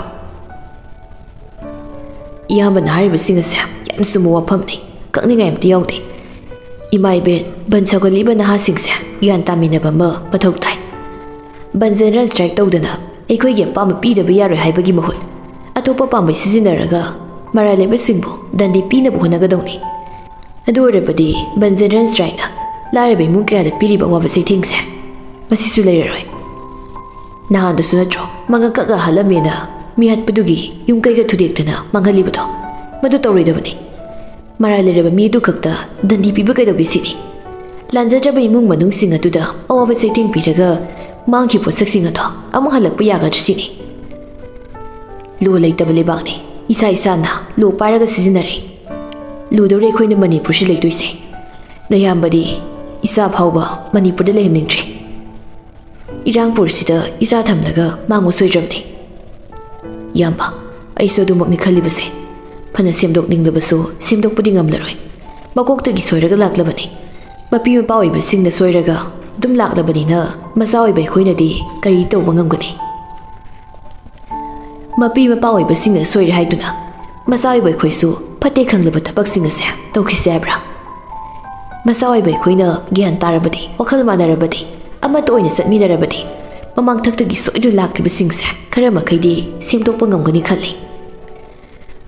ꯏꯌꯥꯝꯕꯅ ꯍꯥꯏꯔꯤꯕꯁꯤꯡ ꯑꯁꯦ ꯌꯥꯝ ꯆꯨꯝꯕ ꯋꯥꯐꯝꯅꯤ꯫ ꯀꯛꯅꯤꯡꯉꯥꯏ ꯑꯝꯇ ꯌꯥꯎꯗꯦ꯫ ꯏꯃꯥ ꯏꯕꯦꯟ, ꯕꯟ ꯁꯧꯒꯠꯂꯤꯕ ꯅꯍꯥꯁꯤꯡꯁꯦ ꯒ꯭ꯌꯥꯟ ꯇꯥꯃꯤꯟꯅꯕ ꯑꯃ ꯃꯊꯧ ꯇꯥꯏ꯫ ꯕꯟ ꯖꯦꯅꯔꯦꯜ ꯁ꯭ꯇ꯭ꯔꯥꯏꯛ ꯇꯧꯗꯅ ꯑꯩꯈꯣꯏꯒꯤ ꯑꯄꯥꯝꯕ ꯄꯤꯗꯕ ꯌꯥꯔꯣꯏ ꯍꯥꯏꯕꯒꯤ ꯃꯍꯨꯠ, ꯑꯇꯣꯞꯄ ꯄꯥꯝꯕꯩ ꯁꯤꯖꯤꯟꯅꯔꯒ ꯃꯔꯥꯜ ꯂꯩꯕꯁꯤꯡꯕꯨ ꯗꯟꯗꯤ ꯄꯤꯅꯕ ꯍꯣꯠꯅꯒꯗꯧꯅꯤ꯫ ꯑꯗꯨ ꯑꯣꯏꯔꯕꯗꯤ ꯕꯟ ꯖꯦꯅꯔꯦꯜ ꯁ꯭ꯇ꯭ꯔꯥꯏꯛꯅ ꯂꯥꯏꯔꯕ ꯏꯃꯨꯡ ꯀꯌꯥꯗ ꯄꯤꯔꯤꯕ ꯑꯋꯥꯕ ꯆꯩꯊꯦꯡꯁꯦ, ꯃꯁꯤꯁꯨ ꯂꯩꯔꯔꯣꯏ꯫ ꯅꯍꯥꯟꯗꯁꯨ ꯅꯠꯇ꯭ꯔꯣ ꯃꯉꯛ ꯀꯛꯑ ꯍꯥꯠꯂꯝꯃꯦꯅ ꯃꯤ ꯍꯥꯠꯄꯗꯨꯒꯤ ꯌꯨꯝ ꯀꯩꯒ ꯊꯨꯗꯦꯛꯇꯅ ꯃꯥꯡꯍꯜꯂꯤꯕꯗꯣ? ꯃꯗꯨ ꯇꯧꯔꯣꯏꯗꯕꯅꯤ꯫ ꯃꯔꯥꯜ ꯂꯩꯔꯕ ꯃꯤ ꯑꯗꯨ ꯈꯛꯇ ꯗꯟꯗꯤ ꯄꯤꯕ ꯀꯩꯗꯧꯒꯦ ꯁꯤꯅꯤ꯫ ꯂꯥꯟꯖꯗ꯭ꯔꯕ ꯏꯃꯨꯡ ꯃꯅꯨꯡꯁꯤꯡ ꯑꯗꯨꯗ ꯑꯋꯥꯕ ꯆꯩꯊꯦꯡ ꯄꯤꯔꯒ ꯃꯥꯡꯈꯤꯕ ꯄꯣꯠꯁꯛꯁꯤꯡ ꯑꯗꯣ ꯑꯃꯨꯛ ꯍꯜꯂꯛꯄ ꯌꯥꯒꯗ꯭ꯔꯥ ꯁꯤꯅꯤ꯫ ꯂꯣ ꯂꯩꯇꯕ ꯂꯩꯕꯥꯛꯅꯤ꯫ ꯏꯁꯥ ꯏꯁꯥꯅ ꯂꯣ ꯄꯥꯏꯔꯒ ꯁꯤꯖꯤꯟꯅꯔꯦ꯫ ꯂꯨꯗꯧꯔꯦ ꯑꯩꯈꯣꯏꯅ ꯃꯅꯤꯄꯨꯔꯁꯤ ꯂꯩꯗꯣꯏꯁꯦ꯫ ꯅꯌꯥꯝꯕꯗꯤ ꯏꯆꯥ ꯐꯥꯎꯕ ꯃꯅꯤꯄꯨꯔꯗ ꯂꯩꯍꯟꯅꯤꯡꯗ꯭ꯔꯦ꯫ ꯏꯔꯥꯡꯄꯨꯔꯁꯤꯗ ꯏꯆꯥ ꯊꯝꯂꯒ ꯃꯥꯡꯕ ꯁꯣꯏꯗ꯭ꯔꯕꯅꯤ꯫ ꯏꯌꯥꯝꯕ, ꯑꯩꯁꯨ ꯑꯗꯨꯃꯛꯅꯤ ꯈꯜꯂꯤꯕꯁꯦ꯫ ꯐꯅ ꯁꯦꯝꯗꯣꯛꯅꯤꯡꯂꯕꯁꯨ ꯁꯦꯝꯗꯣꯛꯄꯗꯤ ꯉꯝꯂꯔꯣꯏ꯫ ꯃꯀꯣꯛꯇꯒꯤ ꯁꯣꯏꯔꯒ ꯂꯥꯛꯂꯕꯅꯤ꯫ ꯃꯄꯤ ꯃꯄꯥ ꯑꯣꯏꯕꯁꯤꯡꯅ ꯁꯣꯏꯔꯒ ꯑꯗꯨꯝ ꯂꯥꯛꯂꯕꯅꯤꯅ ꯃꯆꯥ ꯑꯣꯏꯕ ꯑꯩꯈꯣꯏꯅꯗꯤ ꯀꯔꯤ ꯇꯧꯕ ꯉꯝꯒꯅꯤ? ꯃꯄꯤ ꯃꯄꯥ ꯑꯣꯏꯕꯁꯤꯡꯅ ꯁꯣꯏꯔꯦ ꯍꯥꯏꯗꯨꯅ ꯃꯆꯥ ꯑꯣꯏꯕ ꯑꯩꯈꯣꯏꯁꯨ ꯐꯠꯇꯦ ꯈꯪꯂꯕ ꯊꯕꯛꯁꯤꯡ ꯑꯁꯦ ꯇꯧꯈꯤꯁꯦ ꯍꯥꯏꯕ꯭ꯔꯥ? ꯃꯆꯥ ꯑꯣꯏꯕ ꯑꯩꯈꯣꯏꯅ ꯒ꯭ꯌꯥꯟ ꯇꯥꯔꯕꯗꯤ, ꯋꯥꯈꯜ ꯃꯥꯟꯅꯔꯕꯗꯤ, ꯑꯃꯠꯇ ꯑꯣꯏꯅ ꯆꯠꯃꯤꯟꯅꯔꯕꯗꯤ, ꯃꯃꯥꯡꯊꯛꯇꯒꯤ ꯁꯣꯏꯗꯨꯅ ꯂꯥꯛꯂꯤꯕꯁꯤꯡꯁꯦ ꯈꯔ ꯃꯈꯩꯗꯤ ꯁꯦꯝꯗꯣꯛꯄ ꯉꯝꯒꯅꯤ ꯈꯜꯂꯤ꯫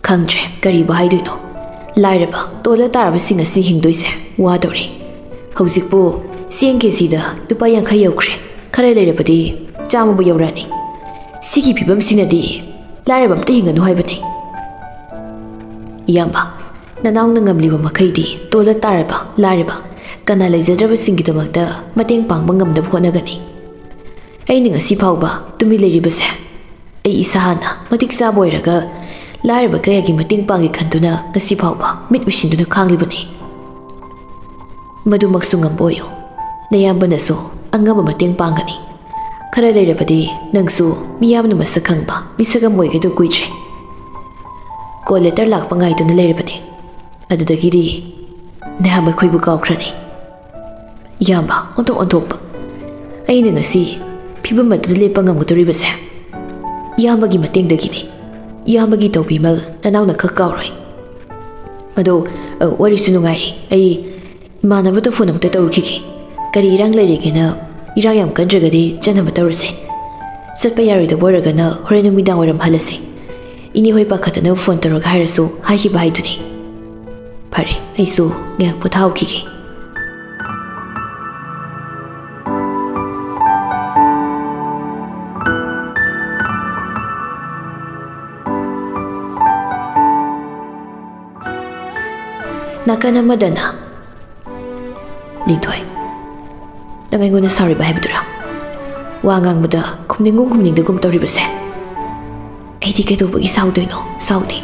ꯈꯪꯗ꯭ꯔꯦ ꯀꯔꯤꯕꯨ ꯍꯥꯏꯗꯣꯏꯅꯣ꯫ ꯂꯥꯏꯔꯕ ꯇꯣꯜꯂ ꯇꯥꯔꯕꯁꯤꯡ ꯑꯁꯤ ꯍꯤꯡꯗꯣꯏꯁꯦ ꯋꯥꯗꯧꯔꯦ꯫ ꯍꯧꯖꯤꯛꯄꯨ ꯆꯦꯡ ꯀꯦꯖꯤꯗ ꯂꯨꯄꯥ ꯌꯥꯡꯈꯩ ꯌꯧꯈ꯭ꯔꯦ꯫ ꯈꯔ ꯂꯩꯔꯕꯗꯤ ꯆꯥꯝꯃꯕꯨ ꯌꯧꯔꯛꯑꯅꯤ꯫ ꯁꯤꯒꯤ ꯐꯤꯕꯝꯁꯤꯅꯗꯤ ꯂꯥꯏꯔꯕ ꯑꯝꯇ ꯍꯤꯡꯒꯅꯨ ꯍꯥꯏꯕꯅꯤ꯫ ꯏꯌꯥꯝꯕ, ꯅꯅꯥꯎꯅ ꯉꯝꯂꯤꯕ ꯃꯈꯩꯗꯤ ꯇꯣꯜꯂ ꯇꯥꯔꯕ, ꯂꯥꯏꯔꯕ, ꯀꯅꯥ ꯂꯩꯖꯗ꯭ꯔꯕꯁꯤꯡꯒꯤꯗꯃꯛꯇ ꯃꯇꯦꯡ ꯄꯥꯡꯕ ꯉꯝꯅꯕ ꯍꯣꯠꯅꯒꯅꯤ꯫ ꯑꯩꯅ ꯉꯁꯤ ꯐꯥꯎꯕ ꯇꯨꯃꯤꯟ ꯂꯩꯔꯤꯕꯁꯦ, ꯑꯩ ꯏꯁꯥꯅ ꯃꯇꯤꯛ ꯆꯥꯕ ꯑꯣꯏꯔꯒ ꯂꯥꯏꯔꯕ ꯀꯌꯥꯒꯤ ꯃꯇꯦꯡ ꯄꯥꯡꯒꯦ ꯈꯟꯗꯨꯅ ꯉꯁꯤ ꯐꯥꯎꯕ ꯃꯤꯠ ꯎꯏꯁꯤꯟꯗꯨꯅ ꯈꯥꯡꯂꯤꯕꯅꯤ꯫ ꯃꯗꯨꯃꯛꯁꯨ ꯉꯝꯕ ꯑꯣꯏꯌꯨ꯫ ꯅꯌꯥꯝꯕꯅꯁꯨ ꯑꯉꯝꯕ ꯃꯇꯦꯡ ꯄꯥꯡꯒꯅꯤ꯫ ꯈꯔ ꯂꯩꯔꯕꯗꯤ ꯅꯪꯁꯨ ꯃꯤꯌꯥꯝꯅ ꯃꯁꯛ ꯈꯪꯕ ꯃꯤꯁꯛ ꯑꯃ ꯑꯣꯏꯒꯗꯧ ꯀꯨꯏꯗ꯭ꯔꯦ꯫ ꯀꯣꯜ ꯂꯦꯇꯔ ꯂꯥꯛꯄ ꯉꯥꯏꯗꯨꯅ ꯂꯩꯔꯕꯅꯤ꯫ ꯑꯗꯨꯗꯒꯤꯗꯤ ꯅꯌꯥꯝꯕ ꯑꯩꯈꯣꯏꯕꯨ ꯀꯥꯎꯈ꯭ꯔꯅꯤ꯫ ꯏꯌꯥꯝꯕ, ꯑꯣꯟꯊꯣꯛ ꯑꯣꯟꯊꯣꯛꯄ꯫ ꯑꯩꯅ ꯉꯁꯤ ꯐꯤꯕꯝ ꯑꯗꯨꯗ ꯂꯦꯞꯄ ꯉꯝꯒꯗꯧꯔꯤꯕꯁꯦ ꯏꯌꯥꯝꯕꯒꯤ ꯃꯇꯦꯡꯗꯒꯤꯅꯤ꯫ ꯏꯌꯥꯝꯕꯒꯤ ꯇꯧꯕꯤꯃꯜ ꯅꯅꯥꯎꯅ ꯈꯛ ꯀꯥꯎꯔꯣꯏ꯫ ꯑꯗꯣ, ꯑ, ꯋꯥꯔꯤꯁꯨ ꯅꯨꯡꯉꯥꯏꯔꯤ꯫ ꯑꯩ ꯏꯃꯥꯟꯅꯕꯗ ꯐꯣꯟ ꯑꯃꯨꯛꯇ ꯇꯧꯔꯨꯈꯤꯒꯦ꯫ ꯀꯔꯤ ꯏꯔꯥꯡ ꯂꯩꯔꯤꯒꯦꯅ, ꯏꯔꯥꯡ ꯌꯥꯝ ꯀꯟꯗ꯭ꯔꯒꯗꯤ ꯆꯠꯅꯕ ꯇꯧꯔꯁꯦ꯫ ꯆꯠꯄ ꯌꯥꯔꯣꯏꯗꯕ ꯑꯣꯏꯔꯒꯅ ꯍꯣꯔꯦꯟ ꯅꯨꯃꯤꯗꯥꯡ ꯋꯥꯏꯔꯝ ꯍꯜꯂꯁꯤ꯫ ꯏꯅꯦ ꯍꯣꯏ ꯄꯥꯈꯠꯇꯅꯕ ꯐꯣꯟ ꯇꯧꯔꯒ ꯍꯥꯏꯔꯁꯨ ꯍꯥꯏꯈꯤꯕ ꯍꯥꯏꯗꯨꯅꯤ꯫ ꯐꯔꯦ, ꯑꯩꯁꯨ ꯉꯥꯏꯍꯥꯛ ꯄꯣꯊꯥꯍꯧꯈꯤꯒꯦ꯫ ꯅꯥꯀꯟ ꯑꯃꯗꯅ, "ꯂꯤꯟꯊꯣꯏ, ꯅꯪ ꯑꯩꯉꯣꯟꯗ ꯁꯥꯎꯔꯤꯕ ꯍꯥꯏꯕꯗꯨꯔꯥ? ꯋꯥ ꯉꯥꯡꯕꯗ ꯈꯨꯝꯅꯤꯡꯒꯨꯝ ꯈꯨꯝꯅꯤꯡꯗꯒꯨꯝ ꯇꯧꯔꯤꯕꯁꯦ?" "ꯑꯩꯗꯤ ꯀꯩꯗꯧꯕꯒꯤ ꯁꯥꯎꯗꯣꯏꯅꯣ? ꯁꯥꯎꯗꯦ꯫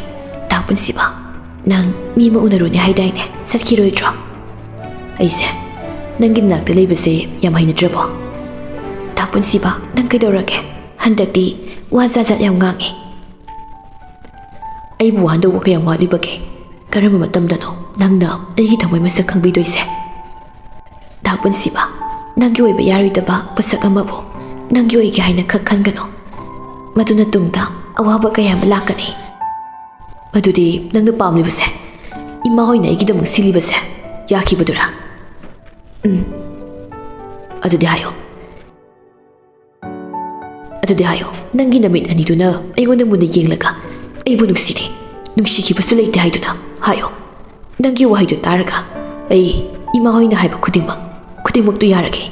ꯗꯥ ꯄꯨꯟꯁꯤꯕ, ꯅꯪ ꯃꯤ ꯑꯃ ꯎꯅꯔꯨꯅꯦ ꯍꯥꯏꯗꯥꯏꯅꯦ? ꯆꯠꯈꯤꯔꯣꯏꯗ꯭ꯔꯣ?" "ꯑꯩꯁꯦ ꯅꯪꯒꯤ ꯅꯥꯛꯇ ꯂꯩꯕꯁꯦ ꯌꯥꯝ ꯍꯩꯅꯗ꯭ꯔꯕꯣ?" "ꯗꯥ ꯄꯨꯟꯁꯤꯕ, ꯅꯪ ꯀꯩꯗꯧꯔꯒꯦ? ꯍꯟꯗꯛꯇꯤ ꯋꯥ ꯖꯥꯠ ꯖꯥꯠ ꯌꯥꯝ ꯉꯥꯡꯉꯦ꯫ ꯑꯩꯕꯨ ꯋꯥꯍꯟꯗꯧꯕ ꯀꯌꯥꯝ ꯋꯥꯠꯂꯤꯕꯒꯦ? ꯀꯔꯝꯕ ꯃꯇꯝꯗꯅꯣ ꯅꯪꯅ ꯑꯩꯒꯤ ꯊꯃꯣꯏ ꯃꯁꯛ ꯈꯪꯕꯤꯗꯣꯏꯁꯦ? ꯗꯥ ꯄꯨꯟꯁꯤꯕ, ꯅꯪꯒꯤ ꯑꯣꯏꯕ ꯌꯥꯔꯣꯏꯗꯕ ꯄꯣꯠꯁꯛ ꯑꯃꯕꯨ ꯅꯪꯒꯤ ꯑꯣꯏꯒꯦ ꯍꯥꯏꯅ ꯈꯛ ꯈꯟꯒꯅꯨ꯫ ꯃꯗꯨꯅ ꯇꯨꯡꯗ ꯑꯋꯥꯕ ꯀꯌꯥ ꯑꯃ ꯂꯥꯛꯀꯅꯤ꯫" "ꯃꯗꯨꯗꯤ ꯅꯪꯅ ꯄꯥꯝꯂꯤꯕꯁꯦ, ꯏꯃꯥ ꯍꯣꯏꯅ ꯑꯩꯒꯤꯗꯃꯛ ꯁꯤꯜꯂꯤꯕꯁꯦ ꯌꯥꯈꯤꯕꯗꯨꯔꯥ?" "ꯎꯝ꯫ ꯑꯗꯨꯗꯤ ꯍꯥꯏꯌꯨ꯫ ꯑꯗꯨꯗꯤ ꯍꯥꯏꯌꯨ, ꯅꯪꯒꯤ ꯅꯃꯤꯠ ꯑꯅꯤꯗꯨꯅ ꯑꯩꯉꯣꯟꯗ ꯃꯨꯟꯅ ꯌꯦꯡꯂꯒ ꯑꯩꯕꯨ ꯅꯨꯡꯁꯤꯔꯦ, ꯅꯨꯡꯁꯤꯈꯤꯕꯁꯨ ꯂꯩꯇꯦ ꯍꯥꯏꯗꯨꯅ ꯍꯥꯏꯌꯨ꯫ ꯅꯪꯒꯤ ꯋꯥꯍꯩꯗꯨ ꯇꯥꯔꯒ ꯑꯩ ꯏꯃꯥ ꯍꯣꯏꯅ ꯍꯥꯏꯕ ꯈꯨꯗꯤꯡꯃꯛ, ꯈꯨꯗꯤꯡꯃꯛꯇꯨ ꯌꯥꯔꯒꯦ꯫"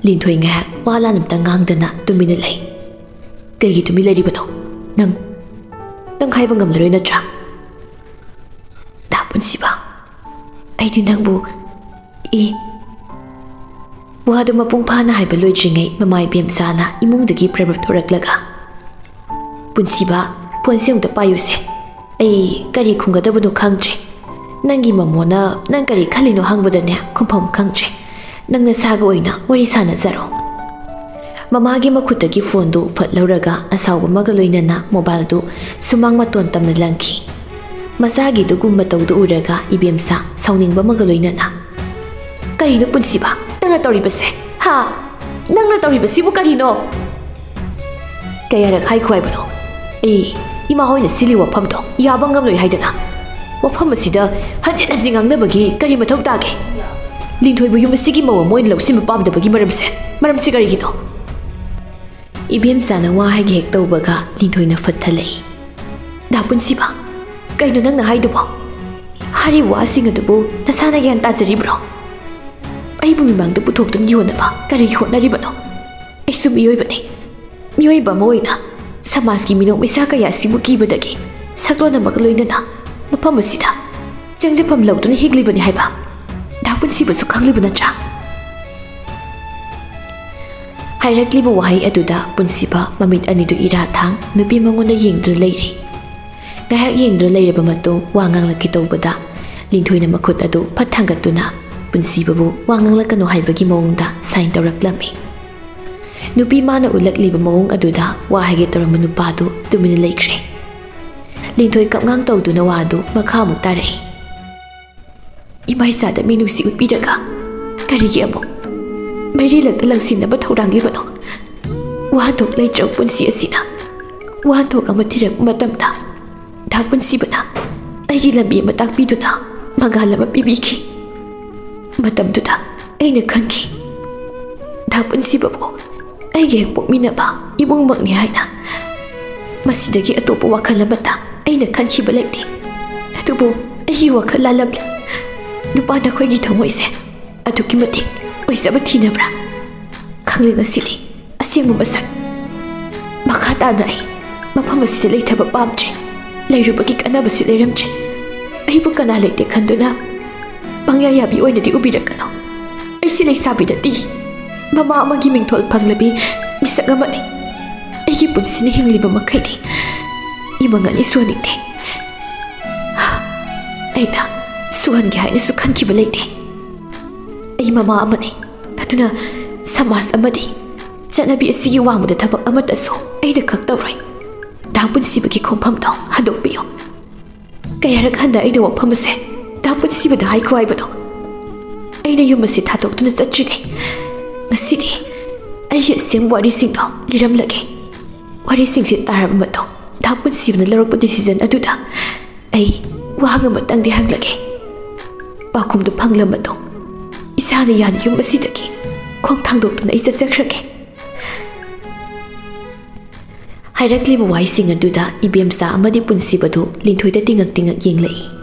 ꯂꯤꯟꯊꯣꯏ ꯉꯥꯏꯍꯥꯛ ꯋꯥ ꯂꯥꯟ ꯑꯝꯇ ꯉꯥꯡꯗꯅ ꯇꯨꯃꯤꯟꯅ ꯂꯩ꯫ "ꯀꯩꯒꯤ ꯇꯨꯃꯤꯟ ꯂꯩꯔꯤꯕꯅꯣ? ꯅꯪ, ꯅꯪ ꯍꯥꯏꯕ ꯉꯝꯂꯔꯣꯏ ꯅꯠꯇ꯭ꯔꯥ?" "ꯗꯥ ꯄꯨꯟꯁꯤꯕ, ꯑꯩꯗꯤ ꯅꯪꯕꯨ, ꯏ꯫" ꯋꯥꯗꯨ ꯃꯄꯨꯡ ꯐꯥꯅ ꯍꯥꯏꯕ ꯂꯣꯏꯗ꯭ꯔꯤꯉꯩ ꯃꯃꯥ ꯏꯕꯦꯝꯆꯥꯅ ꯏꯃꯨꯡꯗꯒꯤ ꯄ꯭ꯔꯞ ꯄ꯭ꯔꯞ ꯊꯣꯔꯛꯂꯒ, "ꯄꯨꯟꯁꯤꯕ, ꯐꯣꯟꯁꯦ ꯑꯃꯨꯛꯇ ꯄꯥꯏꯌꯨꯁꯦ꯫ ꯑꯩ ꯀꯔꯤ ꯈꯨꯝꯒꯗꯕꯅꯣ ꯈꯪꯗ꯭ꯔꯦ꯫ ꯅꯪꯒꯤ ꯃꯃꯣꯅ ꯅꯪ ꯀꯔꯤ ꯈꯜꯂꯤꯅꯣ ꯍꯪꯕꯗꯅꯦ, ꯈꯨꯝꯐꯝ ꯈꯪꯗ꯭ꯔꯦ꯫ ꯅꯪ ꯅꯁꯥꯒ ꯑꯣꯏꯅ ꯋꯥꯔꯤ ꯁꯥꯟꯅꯖꯔꯣ꯫" ꯃꯃꯥꯒꯤ ꯃꯈꯨꯠꯇꯒꯤ ꯐꯣꯟꯗꯨ ꯐꯠ ꯂꯧꯔꯒ ꯑꯁꯥꯎꯕ ꯑꯃꯒ ꯂꯣꯏꯅꯅ ꯃꯣꯕꯥꯏꯜꯗꯨ ꯁꯨꯃꯥꯡ ꯃꯇꯣꯟ ꯇꯝꯅ ꯂꯪꯈꯤ꯫ ꯃꯆꯥꯒꯤ ꯑꯗꯨꯒꯨꯝꯕ ꯇꯧꯗꯨ ꯎꯔꯒ ꯏꯕꯦꯝꯆꯥ ꯁꯥꯎꯅꯤꯡꯕ ꯑꯃꯒ ꯂꯣꯏꯅꯅ, "ꯀꯔꯤꯅꯣ ꯄꯨꯟꯁꯤꯕ? ꯅꯪꯅ ꯇꯧꯔꯤꯕꯁꯦ? ꯍꯥ? ꯅꯪꯅ ꯇꯧꯔꯤꯕꯁꯤꯕꯨ ꯀꯔꯤꯅꯣ?" "ꯀꯌꯥꯔꯛ ꯍꯥꯏꯈꯣ ꯍꯥꯏꯕꯅꯣ? ꯑꯩ ꯏꯃꯥ ꯍꯣꯏꯅ ꯁꯤꯜꯂꯤ ꯋꯥꯐꯝꯗꯣ ꯌꯥꯕ ꯉꯝꯂꯣꯏ ꯍꯥꯏꯗꯅ ꯋꯥꯐꯝ ꯑꯁꯤꯗ ꯍꯟꯖꯤꯟ ꯍꯟꯖꯤꯟ ꯉꯥꯡꯅꯕꯒꯤ ꯀꯔꯤ ꯃꯊꯧ ꯇꯥꯒꯦ? ꯂꯤꯟꯊꯣꯏꯕꯨ ꯌꯨꯝ ꯑꯁꯤꯒꯤ ꯃꯧ ꯑꯃ ꯑꯣꯏꯅ ꯂꯧꯁꯤꯟꯕ ꯄꯥꯝꯗꯕꯒꯤ ꯃꯔꯝꯁꯦ, ꯃꯔꯝꯁꯤ ꯀꯔꯤꯒꯤꯅꯣ? ꯏꯕꯦꯝꯆꯥꯅ ꯋꯥ ꯍꯥꯏꯒꯦ ꯍꯦꯛ ꯇꯧꯕꯒ ꯂꯤꯟꯊꯣꯏꯅ ꯐꯠꯊꯜꯂꯛꯏ꯫ ꯗꯥ ꯄꯨꯟꯁꯤꯕ, ꯀꯩꯅꯣ ꯅꯪꯅ ꯍꯥꯏꯗꯨꯕꯣ? ꯍꯥꯏꯔꯤꯕ ꯋꯥꯁꯤꯡ ꯑꯗꯨꯕꯨ ꯅꯁꯥꯅ ꯒ꯭ꯌꯥꯟ ꯇꯥꯖꯔꯤꯕ꯭ꯔꯣ? ꯑꯩꯕꯨ ꯃꯤꯃꯥꯡꯗ ꯄꯨꯊꯣꯛꯇꯨꯅ ꯌꯣꯟꯅꯕ ꯀꯔꯤ ꯍꯣꯠꯅꯔꯤꯕꯅꯣ? ꯑꯩꯁꯨ ꯃꯤꯑꯣꯏꯕꯅꯤ꯫ ꯃꯤꯑꯣꯏꯕ ꯑꯃ ꯑꯣꯏꯅ ꯁꯃꯥꯖꯀꯤ ꯃꯤꯅꯣꯛ ꯃꯩꯁꯥ ꯀꯌꯥ ꯑꯁꯤꯕꯨ ꯀꯤꯕꯗꯒꯤ ꯁꯛꯂꯣꯟ ꯑꯃꯒ ꯂꯣꯏꯅꯅ ꯃꯐꯝ ꯑꯁꯤꯗ ꯆꯪꯖꯐꯝ ꯂꯧꯗꯨꯅ ꯍꯤꯡꯂꯤꯕꯅꯤ ꯍꯥꯏꯕ ꯗꯥ ꯄꯨꯟꯁꯤꯕꯁꯨ ꯈꯪꯂꯤꯕ ꯅꯠꯇ꯭ꯔꯥ? ꯍꯥꯏꯔꯛꯂꯤꯕ ꯋꯥꯍꯩ ꯑꯗꯨꯗ ꯄꯨꯟꯁꯤꯕ ꯃꯃꯤꯠ ꯑꯅꯤꯗꯨ ꯏꯔꯥ ꯊꯥꯡ ꯅꯨꯄꯤ ꯃꯉꯣꯟꯗ ꯌꯦꯡꯗꯨꯅ ꯂꯩꯔꯤ꯫ ꯉꯥꯏꯍꯥꯛ ꯌꯦꯡꯗꯨꯅ ꯂꯩꯔꯕ ꯃꯇꯨꯡ ꯋꯥ ꯉꯥꯡꯂꯛꯀꯦ ꯇꯧꯕꯗ ꯂꯤꯟꯊꯣꯏꯅ ꯃꯈꯨꯠ ꯑꯗꯨ ꯐꯠ ꯊꯥꯡꯒꯠꯇꯨꯅ ꯄꯨꯟꯁꯤꯕꯕꯨ ꯋꯥ ꯉꯥꯡꯂꯛꯀꯅꯨ ꯍꯥꯏꯕꯒꯤ ꯃꯑꯣꯡꯗ ꯁꯥꯏꯟ ꯇꯧꯔꯛꯂꯝꯃꯤ꯫ ꯅꯨꯄꯤ ꯃꯥꯅ ꯎꯠꯂꯛꯂꯤꯕ ꯃꯑꯣꯡ ꯑꯗꯨꯗ ꯋꯥ ꯍꯥꯏꯒꯦ ꯇꯧꯔꯝꯕ ꯅꯨꯄꯥꯗꯨ ꯇꯨꯃꯤꯟꯅ ꯂꯩꯈ꯭ꯔꯦ꯫ ꯂꯤꯟꯊꯣꯏ ꯀꯞꯉꯥꯡ ꯇꯧꯗꯨꯅ ꯋꯥꯗꯨ ꯃꯈꯥ ꯑꯃꯨꯛ ꯇꯥꯔꯛꯏ꯫ ꯏꯃꯥ ꯏꯆꯥꯗ ꯃꯤꯅꯨꯡꯁꯤ ꯎꯠꯄꯤꯔꯒ ꯀꯔꯤꯒꯤ ꯑꯃꯨꯛ ꯃꯩꯔꯤ ꯂꯛꯇ ꯂꯪꯁꯤꯟꯅꯕ ꯊꯧꯔꯥꯡꯂꯤꯕꯅꯣ? ꯋꯥꯍꯟꯊꯣꯛ ꯂꯩꯇ꯭ꯔꯕ ꯄꯨꯟꯁꯤ ꯑꯁꯤꯅ ꯋꯥꯍꯟꯊꯣꯛ ꯑꯃ ꯊꯤꯔꯛꯄ ꯃꯇꯝꯗ ꯗꯥ ꯄꯨꯟꯁꯤꯕꯅ ꯑꯩꯒꯤ ꯂꯝꯕꯤ ꯑꯃ ꯇꯥꯛꯄꯤꯗꯨꯅ ꯃꯉꯥꯜ ꯑꯃ ꯄꯤꯕꯤꯈꯤ꯫ ꯃꯇꯝꯗꯨꯗ ꯑꯩꯅ ꯈꯟꯈꯤ, ꯗꯥ ꯄꯨꯟꯁꯤꯕꯕꯨ ꯑꯩꯒ ꯍꯦꯛ ꯄꯣꯛꯃꯤꯟꯅꯕ ꯏꯃꯨꯡꯃꯛꯅꯤ ꯍꯥꯏꯅ꯫ ꯃꯁꯤꯗꯒꯤ ꯑꯇꯣꯞꯄ ꯋꯥꯈꯜ ꯑꯃꯠꯇ ꯑꯩꯅ ꯈꯟꯈꯤꯕ ꯂꯩꯇꯦ꯫ ꯑꯗꯨꯕꯨ ꯑꯩꯒꯤ ꯋꯥꯈꯜ ꯂꯥꯜꯂꯝꯂꯦ꯫ ꯅꯨꯄꯥ ꯅꯈꯣꯏꯒꯤ ꯊꯃꯣꯏꯁꯦ ꯑꯗꯨꯛꯀꯤ ꯃꯇꯤꯛ ꯑꯣꯏꯖꯕ ꯊꯤꯅꯕ꯭ꯔꯥ? ꯈꯪꯂꯦ ꯉꯁꯤꯗꯤ ꯑꯁꯦꯡꯕ ꯃꯁꯛ꯫ ꯃꯈꯥ ꯇꯥꯅ ꯑꯩ ꯃꯐꯝ ꯑꯁꯤꯗ ꯂꯩꯊꯕ ꯄꯥꯝꯗ꯭ꯔꯦ꯫ ꯂꯩꯔꯨꯕꯒꯤ ꯀꯥꯟꯅꯕꯁꯨ ꯂꯩꯔꯝꯗ꯭ꯔꯦ꯫ ꯑꯩꯕꯨ ꯀꯅꯥ ꯂꯩꯇꯦ ꯈꯟꯗꯨꯅ ꯄꯪꯌꯥ ꯌꯥꯕꯤ ꯑꯣꯏꯅꯗꯤ ꯎꯕꯤꯔꯛꯀꯅꯨ꯫ ꯑꯩꯁꯤ ꯂꯩꯁꯥꯕꯤ ꯅꯠꯇꯦ꯫ ꯃꯃꯥ ꯑꯃꯒꯤ ꯃꯤꯡꯊꯣꯜ ꯐꯪꯂꯕꯤ ꯃꯤꯁꯛ ꯑꯃꯅꯤ꯫ ꯑꯩꯒꯤ ꯄꯨꯟꯁꯤꯅ ꯍꯤꯡꯂꯤꯕ ꯃꯈꯩꯗꯤ ꯏꯃꯪ ꯑꯅꯤ ꯁꯨꯍꯟꯅꯤꯡꯗꯦ꯫ ꯑꯩꯅ ꯁꯨꯍꯟꯒꯦ ꯍꯥꯏꯅꯁꯨ ꯈꯟꯈꯤꯕ ꯂꯩꯇꯦ꯫ ꯑꯩ ꯃꯃꯥ ꯑꯃꯅꯤ꯫ ꯑꯗꯨꯅ ꯁꯃꯥꯖ ꯑꯃꯗꯤ ꯆꯠꯅꯕꯤ ꯑꯁꯤꯒꯤ ꯋꯥꯡꯃꯗ ꯊꯕꯛ ꯑꯃꯠꯇꯁꯨ ꯑꯩꯅ ꯈꯛ ꯇꯧꯔꯣꯏ꯫ ꯗꯥ ꯄꯨꯟꯁꯤꯕꯒꯤ ꯈꯣꯡꯐꯝꯗꯣ ꯍꯟꯗꯣꯛꯄꯤꯌꯨ꯫ ꯀꯌꯥꯔꯛ ꯍꯟꯅ ꯑꯩꯅ ꯋꯥꯐꯝ ꯑꯁꯦ ꯗꯥ ꯄꯨꯟꯁꯤꯕꯗ ꯍꯥꯏꯈꯣ ꯍꯥꯏꯕꯅꯣ? ꯑꯩꯅ ꯌꯨꯝ ꯑꯁꯤ ꯊꯥꯗꯣꯛꯇꯨꯅ ꯆꯠꯇ꯭ꯔꯤꯉꯩ ꯉꯁꯤꯗꯤ ꯑꯩꯒꯤ ꯑꯁꯦꯡꯕ ꯋꯥꯔꯤꯁꯤꯡꯗꯣ ꯂꯤꯔꯝꯂꯒꯦ꯫ ꯋꯥꯔꯤꯁꯤꯡꯁꯤ ꯇꯥꯔꯕ ꯃꯇꯨꯡ ꯗꯥ ꯄꯨꯟꯁꯤꯕꯅ ꯂꯧꯔꯛꯄ decision ꯑꯗꯨꯗ ꯑꯩ ꯋꯥꯍꯪ ꯑꯃꯇꯪꯗꯤ ꯍꯪꯂꯒꯦ꯫ ꯄꯥꯎꯈꯨꯝꯗꯨ ꯐꯪꯂ ꯃꯇꯨꯡ ꯏꯁꯥꯅ ꯌꯥꯅ ꯌꯨꯝ ꯑꯁꯤꯗꯒꯤ ꯈꯣꯡ ꯊꯥꯡꯗꯣꯛꯇꯨꯅ ꯑꯩ ꯆꯠꯆꯈ꯭ꯔꯒꯦ꯫ ꯍꯥꯏꯔꯛꯂꯤꯕ ꯋꯥꯍꯩꯁꯤꯡ ꯑꯗꯨꯗ ꯏꯕꯦꯝꯆꯥ ꯑꯃꯗꯤ ꯄꯨꯟꯁꯤꯕꯗꯨ ꯂꯤꯟꯊꯣꯏꯗ ꯇꯤꯡꯉꯛ ꯇꯤꯡꯉꯛ ꯌꯦꯡꯂꯛꯏ꯫